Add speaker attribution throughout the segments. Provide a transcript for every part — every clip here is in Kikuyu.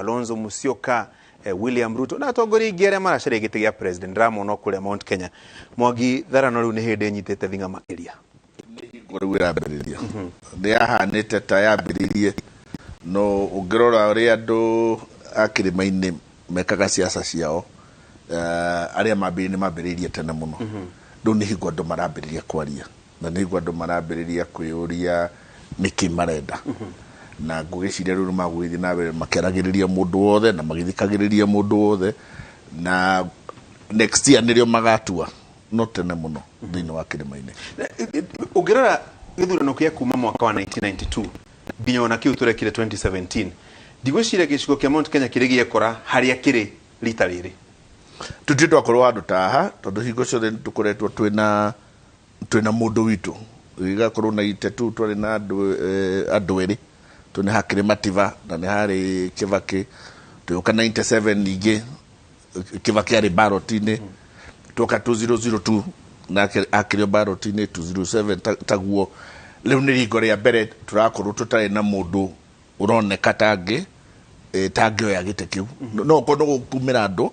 Speaker 1: Kalonzo Musyoka, William Ruto na atongoria aingĩ arĩa maracaria gĩtĩ gĩa president ndĩramona kũrĩa Mount Kenya. Mwangi Tharano rĩu nĩ hĩndĩ ĩnyitĩte thing'a makĩria.
Speaker 2: Hingo rĩu ĩrambĩrĩria nĩ yahanĩte ta yambĩrĩirie, no ũngĩrora ũrĩa andũ a kĩrĩma-inĩ mekaga siasa ciao, arĩa mambĩrĩirie nĩ mambĩrĩirie tene mũno. Rĩu nĩ hingo andũ marambĩrĩria kwaria na nĩ hingo andũ marambĩrĩria kwĩyũria nĩkĩ marenda, na ngũgĩciria rĩu nĩ magũgĩthiĩ na mbere makĩaragĩrĩria mũndũ wothe na magĩthikagĩrĩria mũndũ wothe, na next year nĩrĩo magatua, no tene mũno thĩinĩ wa kĩrĩma-inĩ.
Speaker 1: Ũngĩrora gĩthurano kĩa kuma mwaka wa 1992 nginya ona kĩu tũrekire 2017, ndigwĩciria gĩcigo kĩa Mount Kenya kĩrĩ gĩekora harĩa kĩrĩ rita rĩrĩ.
Speaker 2: Tũtirĩ twakorwo handũ ta haha, tondũ hingo ciothe nĩ tũkoretwo twĩna mũndũ witũ. Gĩgakorwo na itetu twarĩ na andũ, andũ erĩ tũ nĩ hakĩrĩ Mativa na nĩ harĩ Kibaki. Tũgĩũka 97 ningĩ Kibaki arĩ ballot-inĩ. Twoka 2002 nake akĩrĩ o ballot-inĩ, 207 taguo. Rĩu nĩ ringo rĩa mbere tũrakorwo tũtarĩ na mũndũ ũroneka tangĩ tangĩoya gĩtĩ kĩu. No okorwo nĩ gũkumĩra andũ,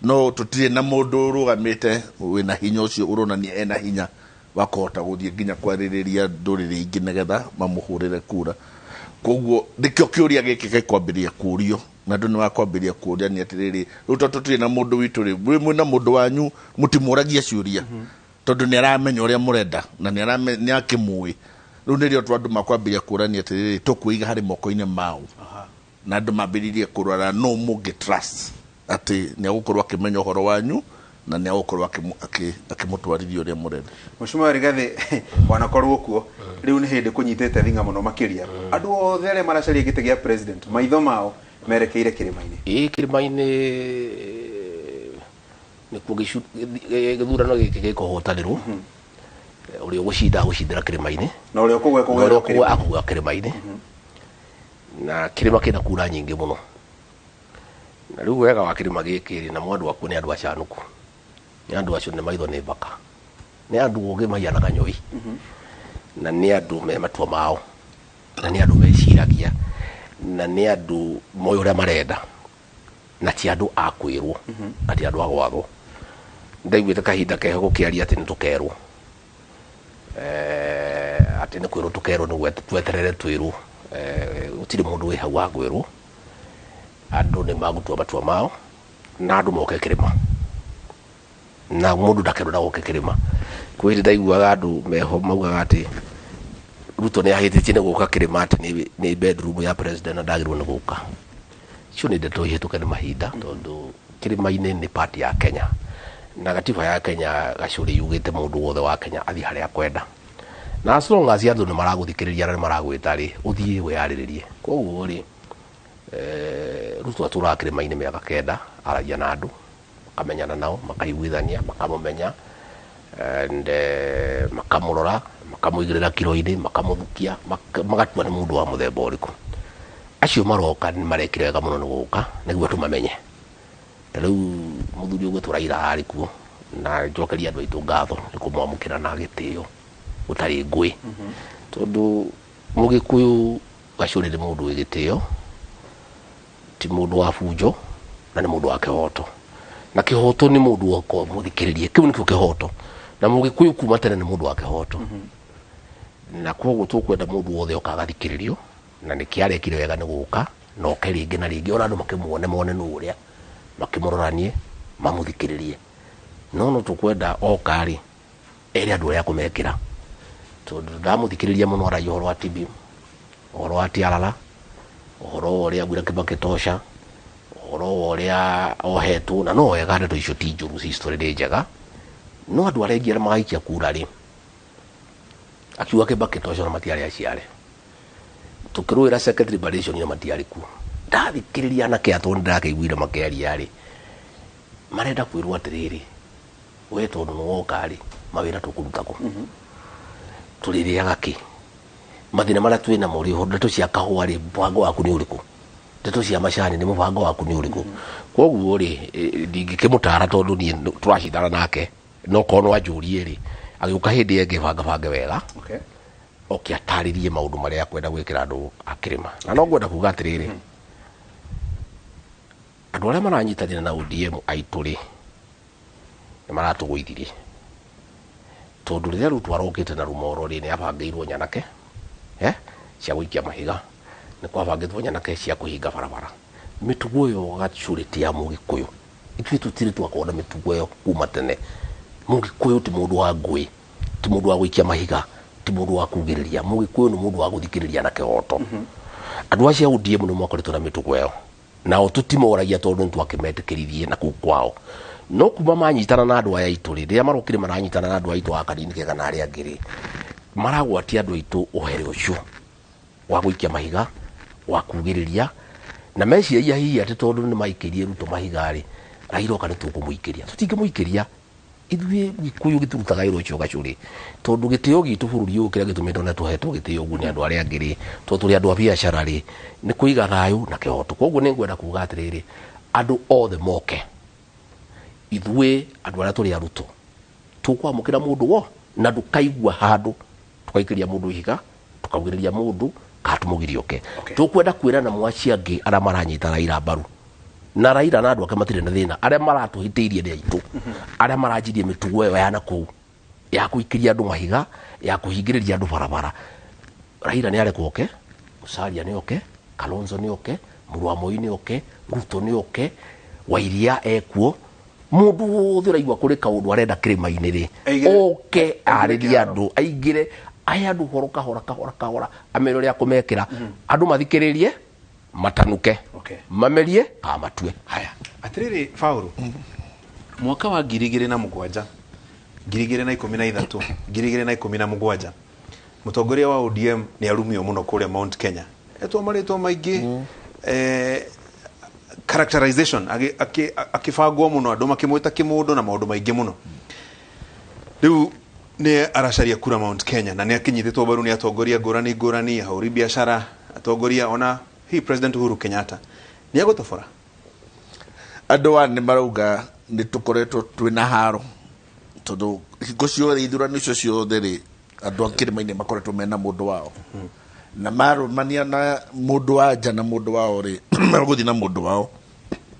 Speaker 2: no tũtirĩ na mũndũ ũrũgamĩte wĩna hinya ũcio ũronania ena hinya wa kũhota gũthiĩ nginya kwarĩrĩria ndũrĩrĩ ingĩ nĩgetha mamũhũrĩre kura. Koguo nĩkĩo kĩũria gĩkĩ gĩkwambĩrĩria kũrio, na andũ nĩ makwambĩrĩria kũria nĩ atĩrĩrĩ, rĩu tondũ tũtirĩ na mũndũ witũ rĩ, mwĩna mũndũ wanyu mũtimũragia ciũria, tondũ nĩ aramenya ũrĩa mũrenda na nĩ akĩmũĩ. Rĩu nĩrĩo tu andũ makwambĩrĩria kũrania atĩrĩrĩ, tũkwĩiga harĩ moko-inĩ mao, na andũ mambĩrĩrie kũrora no mũngĩ trust atĩ nĩ agũkorwo akĩmenya ũhoro wanyu na nĩ agũkorwo akĩmũtwarithia ũrĩa mũrenda.
Speaker 1: Mheshimiwa Rigathi, wanakorwo kuo rĩu nĩ hĩndĩ kũnyitĩte thing'a mũno makĩria. Andũ othe arĩa maracaria gĩtĩ gĩa president maitho mao merekeire kĩrĩma-inĩ.
Speaker 3: Ĩĩ, kĩrĩma-inĩ nĩkuo gĩthurano gĩkĩ gĩkũhotanĩrwo. Ũrĩa ũgũcinda agũcindĩra kĩrĩma-inĩ,
Speaker 1: na ũrĩa ũkũgwa
Speaker 3: na ũrĩa
Speaker 1: ekũgwĩra
Speaker 3: ũkũgwa akũgwa kĩrĩma-inĩ. Na kĩrĩma kĩna kura nyingĩ mũno, na rĩu wega wa kĩrĩma gĩkĩ rĩ, namo andũ akuo nĩ andũ acanũku, nĩ andũ acio nĩ maitho nĩ mbaka, nĩ andũ ũgĩ mahianaga nyoi, na nĩ andũ me matua mao, na nĩ andũ meciragia, na nĩ andũ moĩ ũrĩa marenda, na ti andũ a kwĩrwo, na ti andũ a gwathwo. Ndaiguĩte kahinda keho gũkĩaria atĩ nĩ tũkerwo, atĩ nĩ kwĩrwo tũkerwo, nĩguo tweterere twĩrwo. Gũtirĩ mũndũ wĩ hau wa kwĩrwo. Andũ nĩ magũtua matua mao, na andũ moke kĩrĩma, na mũndũ ndakerwo ndagoke kĩrĩma. Kwĩ hĩndĩ ndaiguaga andũ meho maugaga atĩ Ruto nĩ ahĩtĩtie nĩ gũka kĩrĩma, atĩ nĩ bedroom ya president na ndagĩrĩirwo nĩ gũka. Icio nĩ ndeto ihĩtũke nĩ mahinda, tondũ kĩrĩma-inĩ nĩ part ya Kenya, na gatiba ya Kenya gacũrĩ yugĩte mũndũ wothe wa Kenya athiĩ harĩa akwenda, na as long as andũ nĩ maragũthikĩrĩria na nĩ maragwĩta rĩ, ũthiĩ wĩyarĩrĩrie. Koguo rĩ, Ruto atũraga kĩrĩma-inĩ mĩaka 9, aragia na andũ, makamenyana nao, makaiguithania, makamũmenya and makamũrora, makamũigĩrĩra kiro-inĩ, makamũthukia, magatua nĩ mũndũ wa mũthemba ũrĩkũ. Acio maroka nĩ marekire wega mũno nĩ gũka nĩguo tũmamenye. Ta rĩu mũthuri ũgwĩtwo Raila arĩ kuo, na njokerie andũ aitũ ngatho nĩ kũmwamũkĩra na gĩtĩo gũtarĩ ngũĩ, tondũ Mũgĩkũyũ gacũrĩ nĩ mũndũ wĩ gĩtĩo, ti mũndũ wa bunjo, na nĩ mũndũ wa kĩhoto, na kĩhoto nĩ mũndũ woka mũthikĩrĩrie, kĩu nĩkĩo kĩhoto. Na Mũgĩkũyũ kuma tene nĩ mũndũ wa kĩhoto, na koguo tũkwenda mũndũ wothe oka agathikĩrĩrio, na nĩkĩo arekire wega nĩ gũka na oke rĩngĩ na rĩngĩ, ona andũ makĩmuone, mone nũ ũrĩa, makĩmũroranie, mamũthikĩrĩrie. No tũkwenda oka rĩ, ere andũ ũrĩa akũmekĩra, tondũ ndamũthikĩrĩria mũno aragia ũhoro wa TB, ũhoro wa Tiarara, ũhoro wa ũrĩa augire Kibaki tosha, ũhoro wa ũrĩa ohetwo, na no wega, ndeto icio ti njũru, history nĩ njega, no andũ arĩa aingĩ arĩa magaikia kura rĩ, akiuga Kibaki tosha na matiarĩ aciare, tukĩrũĩra second liberation na matiarĩ kuo. Ndathikĩrĩria anake atũ nĩndakĩiguire makĩaria rĩ, marenda kwĩrwo atĩrĩrĩ, we tondũ nĩ woka rĩ, mawĩra tũkũruta kũ, tũrĩrĩaga kĩ, mathĩna marĩa twĩ namo rĩ, ndeto cia kahũa rĩ, mũbango waku nĩ ũrĩkũ, ndeto cia macani nĩ mũbango waku nĩ ũrĩkũ. Koguo rĩ, ndingĩkĩmũtara tondũ niĩ tũracindana nake, no korwo no anjũrie rĩ, agĩũka hĩndĩ ĩngĩ bangabange wega, oke atarĩrie maũndũ marĩa akwenda gwĩkĩra andũ a kĩrĩma. Na no ngwenda kuga atĩrĩrĩ, Andũ arĩa maranyitanĩra na ODM aitũ rĩ, nĩ maratũgũithirie. Tondũ rĩrĩa Ruto arokĩte na rumoro rĩ, nĩ abangĩirwo nyanake cia gũikia mahiga, nĩ kwabangĩtwo nyanake cia kũhinga barabara. Mĩtugo ĩyo gacũrĩ ti ya Mũgĩkũyũ. Ithuĩ tũtirĩ twakorwo na mĩtugo ĩyo kuma tene. Mũgĩkũyũ ti mũndũ wa ngũĩ, ti mũndũ wa gũikia mahiga, ti mũndũ wa kugĩrĩria. Mũgĩkũyũ nĩ mũndũ wa gũthikĩrĩria na kĩhoto. Andũ acio a ODM nĩ makoretwo na mĩtugo ĩyo. Nao tũtimoragia tondũ nĩ twakĩmetĩkĩririe na kũu kwao. No kuma manyitana na andũ aya aitũ rĩ, rĩrĩa marokire maranyitana na andũ aitũ a Kanini Kega na arĩa angĩ rĩ, maragwatia andũ aitũ ũhere ũcio wa gũikia mahiga, wa kugĩrĩria, na meciragia hihi atĩ tondũ nĩ maikĩirie Ruto mahiga rĩ, Raila oka nĩ tũkũmũikĩria. Tũtingĩmũikĩria. Ithuĩ Gĩkũyũ gĩtũrutaga wĩra ũcio gacũrĩ, tondũ gĩtĩo gitũ bũrũri ũyũ kĩrĩa gĩtũmĩte ona tũhetwo gĩtĩo ũguo nĩ andũ arĩa angĩ rĩ, tondũ tũrĩ andũ a biacara rĩ, nĩ kũiga thayũ na kĩhoto. Koguo nĩ ngwenda kuga atĩrĩrĩ, andũ othe moke. Ithuĩ andũ arĩa tũrĩ a Ruto, tũkwamũkĩra mũndũ wo, na ndũkaigua handũ tũkaikĩria mũndũ ihiga, tũkaugĩrĩria mũndũ, kana tũmũgirie oke. Tũkwenda kwĩra na mwaci angĩ arĩa maranyita Raila mbaru. Na Raila na andũ ake matirĩ na thĩna. Arĩa maratũhĩtĩirie nĩ aitũ. Arĩa maranjirie mĩtugo ĩyo ya nakũu, ya gũikĩria andũ mahiga, ya kũhingĩrĩria andũ barabara. Raila nĩ arekwo oke, Musalia nĩ oke, Kalonzo nĩ oke, Mũrũ wa Moi nĩ oke, Ruto nĩ oke, Wairia ekuo. Mũndũ wothe ũraigua kũrĩ kaũndũ arenda kĩrĩma-inĩ rĩ, oke arĩrie andũ, aingĩre, ahe andũ ũhoro kahora kahora kahora, amere ũrĩa akũmekĩra. Andũ mathikĩrĩrie, matanuke, mamerie, kana matue.
Speaker 1: Haya, atĩrĩrĩ Paul, mwaka wa 2007, 2013, 2017, mũtongoria wa ODM nĩ arumio mũno kũrĩa Mount Kenya. Etwo marĩtwa maingĩ, characterization, akĩbangwo mũno, andũ makĩmwĩta kĩmũndũ na maũndũ maingĩ mũno. Rĩu nĩ aracaria kura Mount Kenya na nĩ akinyitĩtwo mbaru nĩ atongoria ngũrani ngũrani, ahũri biacara, atongoria ona hihi President Uhuru Kenyatta. Nĩ egũtobora?
Speaker 2: Andũ aya nĩ marauga nĩ tũkoretwo twĩna haro, tondũ hingo ciothe ithurano icio ciothe rĩ, andũ a kĩrĩma-inĩ makoretwo mena mũndũ wao. Na marũmania na mũndũ wa nja na mũndũ wao rĩ, megũthiĩ na mũndũ wao.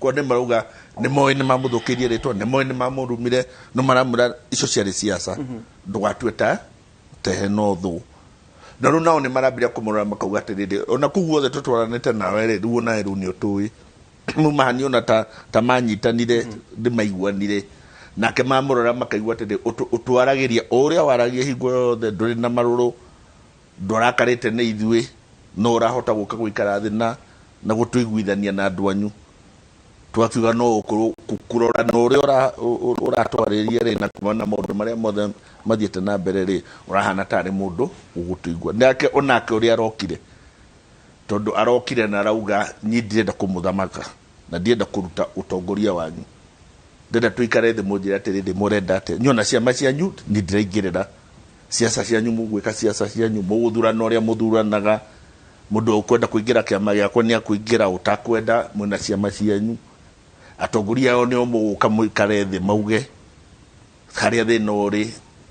Speaker 2: Kwa nĩ marauga nĩ moĩ nĩ mamũthũkĩirie rĩtwa, nĩ moĩ nĩ mamũrumire, no maramwĩra icio ciarĩ siasa, ndũgatue ta tehe no thũ. Na rĩu nao nĩ marambĩrĩria kũmũrora makauga atĩrĩrĩ, ona kũu guothe tũtwaranĩte nawe rĩ, rĩu onawe rĩu nĩ ũtũĩ. Mumahani ona ta manyitanire, nĩ maiguanire. Nake mamũrora makaigua atĩrĩ, ũtwaragĩria o ũrĩa waragia hingo yothe, ndũrĩ na marũrũ, ndũrakarĩte nĩ ithuĩ, no ũrahota gũka gũikara thĩ na gũtũiguithania na andũ anyu. Twakiuga no ũkorwo kũrora na ũrĩa ũratwarĩria rĩ, na kuma na maũndũ marĩa mothe mathiĩte na mbere rĩ, ũrahana tarĩ mũndũ ũgũtũigua. Nake onake ũrĩa arokire, tondũ arokire na arauga niĩ ndirenda kũmũthamaka na ndirenda kũruta ũtongoria wanyu, ndĩrenda tũikare thĩ mũnjĩre atĩrĩrĩ, mũrenda atĩa. Niĩ ona ciama cianyu niĩ ndiraingĩrĩra siasa cianyu, mũgwĩka siasa cianyu, mũgũthurana ũrĩa mũthuranaga. Mũndũ ũkwenda kũingĩra kĩama gĩakwa nĩ akũingĩra, ũtakwenda mwĩna ciama cianyu. Atongoria ao nĩo mũgũka mũikare thĩ mauge harĩa thĩna ũrĩ.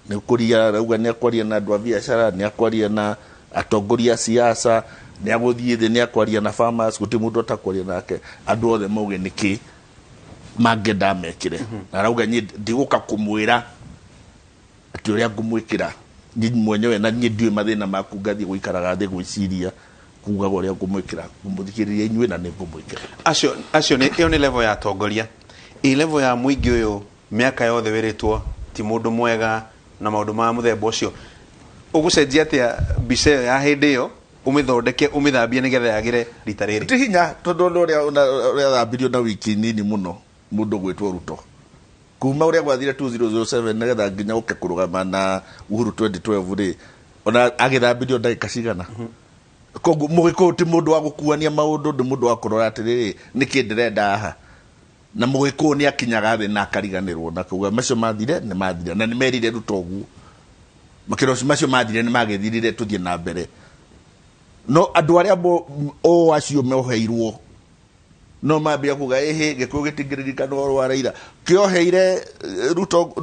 Speaker 2: Nĩ kũria arauga nĩ akwaria na andũ a biacara, nĩ akwaria na atongoria a siasa, nĩ agũthiĩ thĩ, nĩ akwaria na farmers, gũtirĩ mũndũ atakwaria nake. Andũ othe mauge nĩkĩ mangĩenda mekĩre. Na arauga niĩ ndigũka kũmwĩra atĩ ũrĩa ngũmwĩkĩra niĩ mwenyewe, na niĩ ndiũĩ mathĩna maku, ngathiĩ gũikaraga thĩ gwĩciria kugaga ũrĩa ngũmwĩkĩra, ngũmũthikĩrĩria inyuĩ na nĩ ngũmwĩkĩra.
Speaker 1: Acio nĩ, ĩyo nĩ level ya atongoria. Ĩ level ya mũingĩ ũyũ mĩaka yothe wĩrĩtwo ti mũndũ mwega na maũndũ ma mũthemba ũcio. Ũgũcenjia atĩa mbica ĩyo ya hĩndĩ ĩyo, ũmĩthondeke, ũmĩthambie nĩgetha yagĩre rita rĩrĩ?
Speaker 2: Ti hinya, tondũ ũndũ ũrĩa ũrĩa thambirio na wiki nini mũno mũndũ gwĩtwo Ruto. Kuma ũrĩa gwathire 2007 nĩgetha nginya ũke kũrũgama na Uhuru 2012 rĩ, ona agĩthambirio ndagĩka cigana. Koguo Mũgĩkũyũ ti mũndũ wa gũkuania maũndũ, nĩ mũndũ wa kũrora atĩrĩrĩ, nĩkĩ ndĩrenda haha. Na Mũgĩkũyũ nĩ akinyaga thĩ na akariganĩrwo na kuga macio mathire nĩ mathire, na nĩ merire Ruto ũguo. Makĩra macio mathire nĩ magĩthirire, tũthiĩ na mbere. No andũ arĩa o acio moheirwo no mambia kuga ĩhĩ, Gĩkũyũ gĩtingĩririkana ũhoro wa Raila. Kĩoheire Ruto,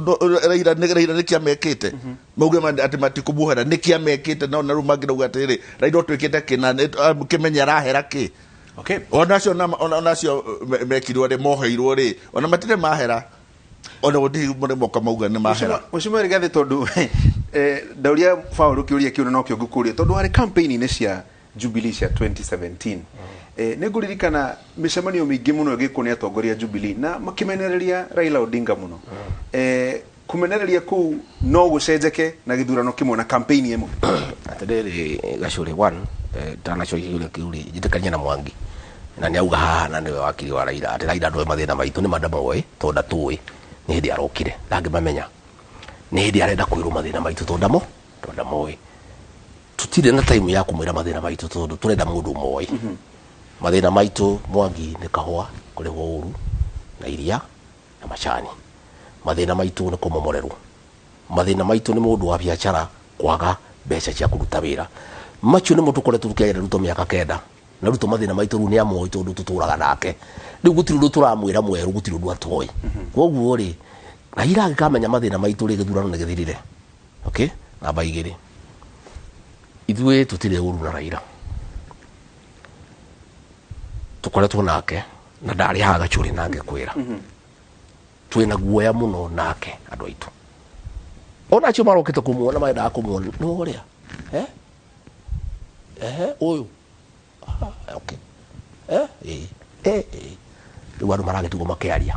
Speaker 2: Raila nĩ Raila nĩ kĩamekĩte. Mauge atĩ matikũmuohera, nĩ kĩamekĩte, no na rĩu mangĩrauga atĩrĩrĩ, Raila ũtuĩkĩte kĩna, kĩmenye arahera kĩ.
Speaker 1: Okay.
Speaker 2: Onacio onacio mekirwo rĩ, moheirwo rĩ, ona matirĩ mahera, ona gũtirĩ mũrĩ moka mauga nĩ mahera.
Speaker 1: Mheshimiwa Rigathi, tondu ndauria Paul kĩũria kĩu no kĩo ngũkũria, tondũ harĩ campaign-inĩ cia Jubilee cia 2017, nĩ ngũririkana mĩcemanio mĩingĩ mũno ĩgĩkwo nĩ atongoria a Jubilee na makĩmenereria Raila Odinga mũno. Kũmenereria kũu no gũcenjeke na gĩthurano kĩmwe na campaign ĩmwe?
Speaker 3: Atiriri, Gacũrĩ, one, ndanacokia kĩũria kĩu rĩ, njĩtĩkania na Mwangi na nĩ auga haha, na nĩwe wakiri wa Raila, atĩ Raila ndoĩ mathĩna maitũ. Nĩ mandamoĩ tondũ ndatũĩ, nĩ hĩndĩ arokire, ndangĩmamenya, nĩ hĩndĩ arenda kwĩrwo mathĩna maitũ tondũ ndamoĩ. Tũtirĩ na time ya kũmwĩra mathĩna maitũ tondũ tũrenda mũndũ ũmoĩ mathĩna maitũ. Mwangi, nĩ kahũa kũrĩhwo ũru na iria na macani. Mathĩna maitũ nĩ kũmomorerwo. Mathĩna maitũ nĩ mũndũ wa biacara kwaga mbeca cia kũruta wĩra. Macio nĩmo tũkoretwo tũkĩaria Ruto mĩaka 9, na Ruto mathĩna maitũ rĩu nĩ amoĩ tondũ tũtũraga nake. Rĩu gũtirĩ ũndũ tũramwĩra mwerũ, gũtirĩ ũndũ atoĩ. Koguo rĩ, Raila angĩkamenya mathĩna maitũ rĩ, gĩthurano nĩ gĩthirire. Okay, namba 2, ithuĩ tũtirĩ ũru na Raila, tũkoretwo nake na ndarĩ haha Gacũrĩ na ngĩkwĩra twĩna guoya mũno nake. Andũ aitũ ona acio marokĩte kũmuona, marendaga kũmuona nĩ ũrĩa eh ehe ũyũ. Ah, okay, eh eh eh eh rĩu andũ maragĩtigwo makĩaria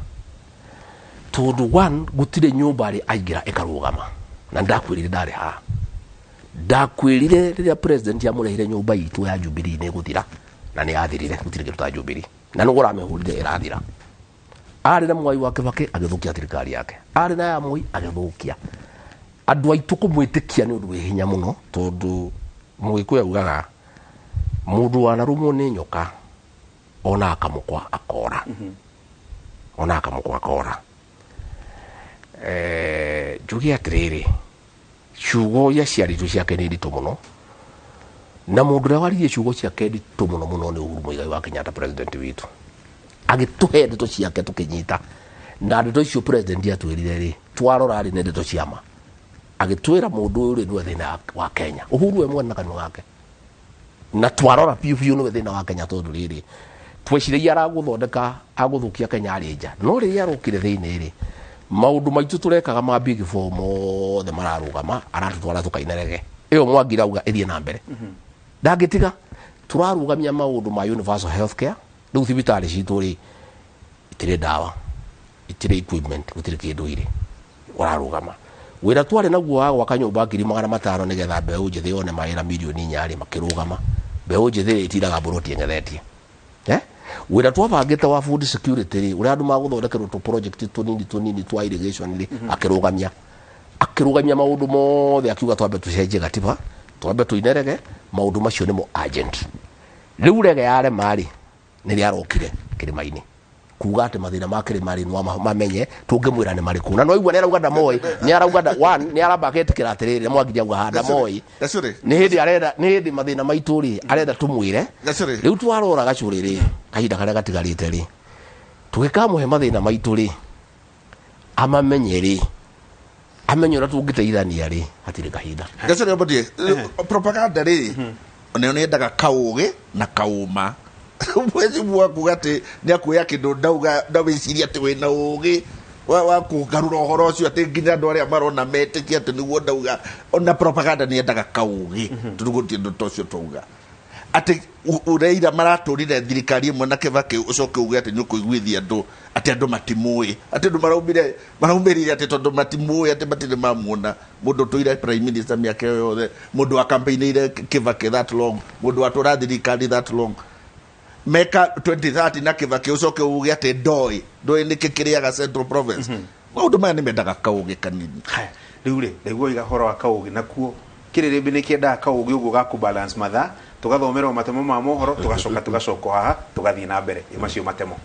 Speaker 3: tondũ one, gũtirĩ nyũmba rĩ aingĩra ĩkarũgama. Na ndakwĩrire, ndarĩ haha ndakwĩrire, rĩrĩa president amũrehire nyũmba itũ ya Jubilee nĩ gũthira, na nĩ yathirire. Gũtirĩ kĩndũ ta Jubilee na nĩ ũramĩhũrire ĩrathira. Arĩ na Mwai wa Kibaki agĩthũkia thirikari yake, arĩ na ya Moi agĩthũkia. Andũ aitũ kũmwĩtĩkia nĩ ũndũ wĩ hinya mũno, tondũ Mũgĩkũyũ augaga mũndũ wanarũmwo nĩ nyoka ona akamũkwa akora, ona akamũkwa akora. Njuge atĩrĩrĩ, ciugo iria ciarĩtwo ciake nĩ nditũ mũno, na mũndũ ũrĩa waririe ciugo ciake nditũ mũno mũno nĩ Uhuru Muigai wa Kenyatta, president witũ, agĩtũhe ndeto ciake tũkĩnyita. Na ndeto icio president atwĩrire rĩ, twarora rĩ, nĩ ndeto ciama. Agĩtwĩra mũndũ ũyũ rĩ nĩwe thĩna wa Kenya. Uhuru we mwene na kanua gake, na twarora biũ biũ nĩwe thĩna wa Kenya, tondũ rĩrĩ tweciragia aragũthondeka, agũthũkia Kenya arĩ nja, no rĩrĩa arokire thĩinĩ rĩ, maũndũ maitũ tũrekaga ma big four mothe mararũgama, aratũtwara tũkainarege. Ĩyo Mwangi rauga ĩthiĩ na mbere, ndangĩtiga. Tũrarũgamia maũndũ ma universal health care. Rĩu thibitarĩ citũ rĩ, itirĩ ndawa, itirĩ equipment, gũtirĩ kĩndũ irĩ. Ũrarũgama wĩra twarĩ naguo wa gwaka nyũmba 500,000 nĩgetha mbeũ njĩthĩ yone mawĩra, 4 mirioni rĩ, makĩrũgama. Mbeũ njĩthĩ ĩtindaga mburoti ĩng'ethetie. Eh? Wĩra twabangĩte wa food security rĩ, ũrĩa andũ magũthondekerwo tũ project tũnini tũnini twa irrigation rĩ, akĩrũgamia. Akĩrũgamia maũndũ mothe, akiuga twambe tũcenjie gatiba, twambe tũinerege maũndũ macio nĩmo urgent. Rĩu rege yarema rĩ, nĩrĩa arokire kĩrĩma-inĩ kuga atĩ mathĩna ma kĩrĩma rĩ, no mamenye tũngĩmwĩra nĩ marĩkũ, na no igua nĩ arauga ndamoĩ, nĩ arauga one, nĩ aramba agetĩkĩra atĩrĩrĩ, Mwangi auga haha ndamoĩ.
Speaker 2: Gacũrĩ.
Speaker 3: Nĩ hĩndĩ arenda, nĩ hĩndĩ mathĩna maitũ rĩ, arenda tũmwĩre.
Speaker 2: Gacũrĩ.
Speaker 3: Rĩu twarora Gacũrĩ rĩ, kahinda karĩa gatigarĩte rĩ, tũgĩkamũhe mathĩna maitũ rĩ, amamenye rĩ, amenye ũrĩa tũngĩteithania rĩ, hatirĩ kahinda.
Speaker 2: Gacũrĩ, obodie propaganda rĩ, nayo nĩ yendaga kaũgĩ na kaũma. Mwezi wakuga atĩ nĩ akuoya kĩndũ ndauga, ndawĩciria atĩ wĩna ũgĩ wa kũgarũra ũhoro ũcio atĩ nginya andũ arĩa marona metĩkie atĩ nĩguo ndauga. Ona propaganda nĩ yendaga kaũgĩ, tondũ gũtirĩ ũndũ ta ũcio twauga atĩ ũreira maratũrire thirikari ĩmwe na Kĩbakĩ, ũcoke uge atĩ nĩ ũkũiguithia andũ atĩ andũ matimũĩ, atĩ andũ maraumire maraumĩrire atĩ tondũ matimũĩ, atĩ matirĩ mamuona mũndũ ũtũire prime minister mĩaka ĩyo yothe, mũndũ wa campaignĩire Kĩbakĩ that long, mũndũ watũra thirikari that long, meka 2030 na Kĩbakĩ, ũcoke uge atĩ ndoĩ ndoĩ nĩkĩ kĩrĩaga Central Province. Maũndũ maya nĩ mendaga kaũgĩ kanini.
Speaker 1: Haya, rĩu rĩ, ndaigua oiga horo wa kaũgĩ, nakuo kĩrĩrĩmbĩ nĩ kĩendaga kaũgĩ ũguo ga kũ balance mathaa. Tũgathomerwo matemo ma mohoro, tũgacoka tũgacoka haha, tũgathiĩ na mbere. Ĩ macio matemo.